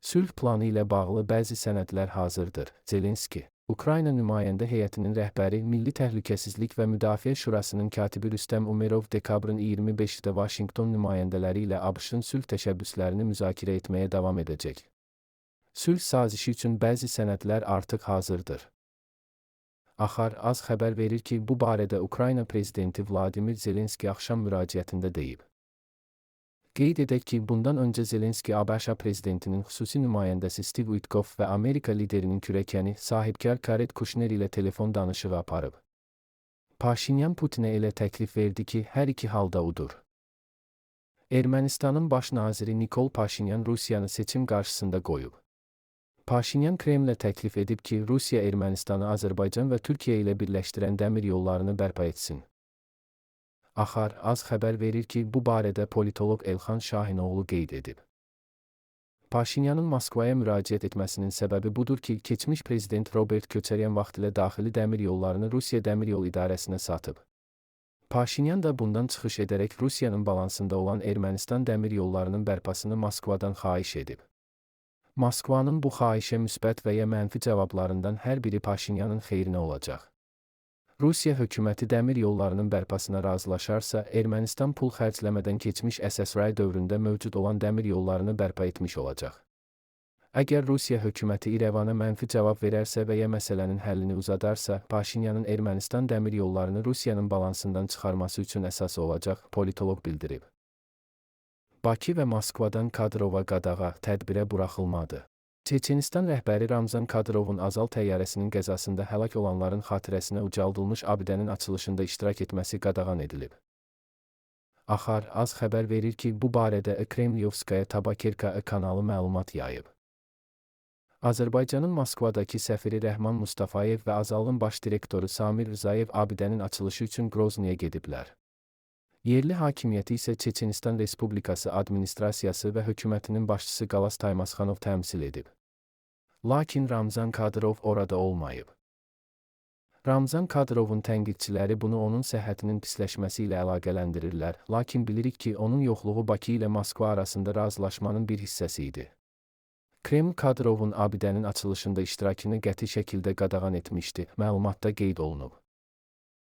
Sülh planı ilə bağlı bəzi sənədlər hazırdır. Zelenski. Ukrayna nümayəndə heyətinin rəhbəri, Milli Təhlükəsizlik və Müdafiə Şurasının katibi Rüstəm Umerov dekabrın 25-də Vaşinqton nümayəndələri ilə ABŞ-ın sülh təşəbbüslərini müzakirə etməyə davam edəcək. Sülh sazişi üçün bəzi sənədlər artıq hazırdır. Axar az xəbər verir ki, bu barədə Ukrayna prezidenti Vladimir Zelenski axşam müraciətində deyib. Qeyd edək ki, bundan öncə Zelenski ABŞ prezidentinin xüsusi nümayəndəsi Steve Witkoff və Amerika liderinin kürəkəni sahibkar Jared Kushner ilə telefon danışığı aparıb. Paşinyan Putinə elə təklif verdi ki, hər iki halda udur. Ermənistanın baş naziri Nikol Paşinyan Rusiyanı seçim qarşısında qoyub. Paşinyan Kremlə təklif edib ki, Rusiya Ermənistanı Azərbaycan və Türkiyə ilə birləşdirən dəmir yollarını bərpa etsin. Axar az xəbər verir ki, bu barədə politoloq Elxan Şahinoğlu qeyd edib. Paşinyanın Moskvaya müraciət etməsinin səbəbi budur ki, keçmiş prezident Robert Köçəryan vaxtilə daxili dəmir yollarını Rusiya Dəmir Yol İdarəsinə satıb. Paşinyan da bundan çıxış edərək Rusiyanın balansında olan Ermənistan dəmir yollarının bərpasını Moskvadan xahiş edib. Moskvanın bu xahişə müsbət və ya mənfi cavablarından hər biri Paşinyanın xeyrinə olacaq. Rusiya hökuməti dəmir yollarının bərpasına razılaşarsa, Ermənistan pul xərcləmədən keçmiş SSR dövründə mövcud olan dəmir yollarını bərpa etmiş olacaq. Əgər Rusiya hökuməti İrəvana mənfi cavab verərsə və ya məsələnin həllini uzadarsa, Paşinyanın Ermənistan dəmir yollarını Rusiyanın balansından çıxarması üçün əsas olacaq, politoloq bildirib. Bakı və Moskvadan Kadırova qadağa, tədbirə buraxılmadı. Çeçenistan rəhbəri Ramzan Kadırovun Azal təyyarəsinin qəzasında həlak olanların xatirəsinə ucaldılmış abidənin açılışında iştirak etməsi qadağan edilib. Axar az xəbər verir ki, bu barədə Kremlyovskaya Tabakerka kanalı məlumat yayıb. Azərbaycanın Moskvadakı səfiri Rəhman Mustafayev və Azalın baş direktoru Samir Rzayev abidənin açılışı üçün Qrozniyə gediblər. Yerli hakimiyyəti isə Çeçenistan Respublikası administrasiyası və hökumətinin başçısı Qalas Taymasxanov təmsil edib. Lakin Ramzan Kadırov orada olmayıb. Ramzan Kadırovun tənqidçiləri bunu onun səhhətinin pisləşməsi ilə əlaqələndirirlər, lakin bilirik ki, onun yoxluğu Bakı ilə Moskva arasında razılaşmanın bir hissəsi idi. Kreml Kadırovun abidənin açılışında iştirakını qəti şəkildə qadağan etmişdi, məlumatda qeyd olunub.